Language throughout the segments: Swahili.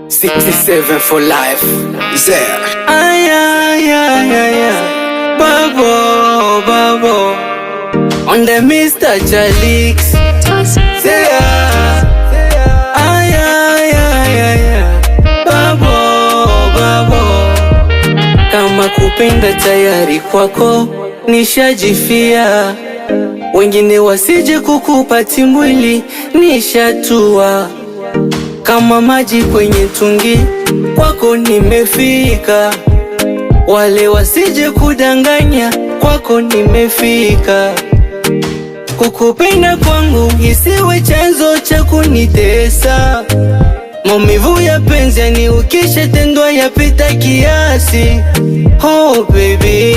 67 for life. Zer. Ay, ay, ay, ay, ay. Babo, babo. On the Mr. Chalix. Say, ay, ay, ay, ay, ay. Babo, babo. Kama kupenda tayari kwako nishajifia, wengine wasije kukupa timbwili, nishatua kama maji kwenye tungi, kwako nimefika. Wale wasije kudanganya, kwako nimefika. Kukupenda kwangu isiwe chanzo cha kunitesa. Maumivu ya penzi yani ukishatendwa yapita kiasi. Oh baby,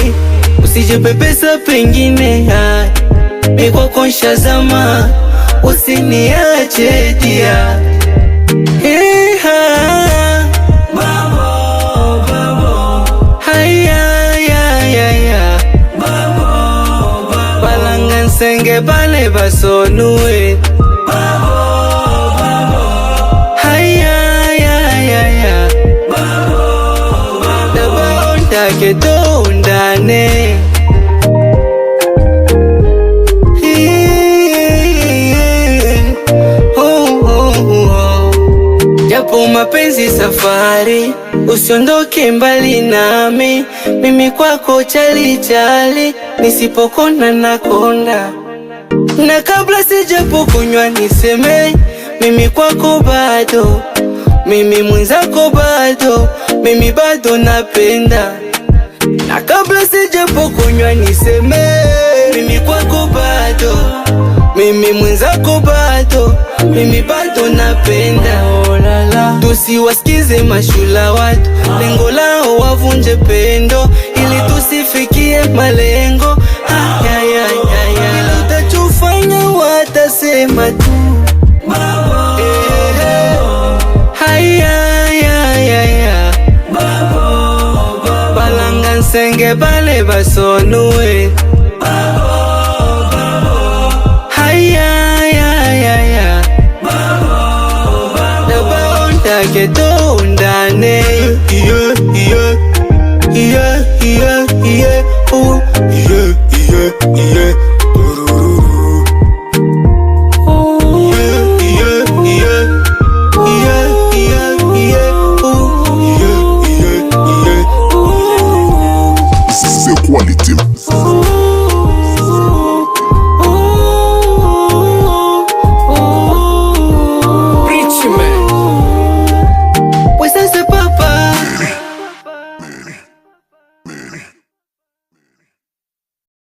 usije pepesa pengine, mi kwako nshazama, usiniache dia. Hey, ha. Babo, babo. Haya, ya, ya, ya. Balanga nsenge bale basonue. Haya, ya, ya, ya. Daba ondake tondane. Oh, oh, oh. Japo mapenzi safari, usiondoke mbali nami, mimi kwako chali chali, nisipokona nakonda, na kabla sijapokunywa niseme, mimi kwako bado, mimi mwenzako bado, mimi bado napenda, na kabla sijapokunywa niseme, mimi kwako bado, mimi mwenzako bado, mimi bado napenda. Oh, la, la. Tusiwasikize mashula watu, lengo lao wavunje pendo, ili tusifikie malengo. Ah, ya, ya, ya, ya. Ila utachofanya watasema tu. Eh, haya, ya, ya, ya. Balanga nsenge bale basonue. Haya, ya, ya, ya. Daba ondake tondane. Yeah, yeah, yeah, yeah, oh, yeah, yeah, yeah.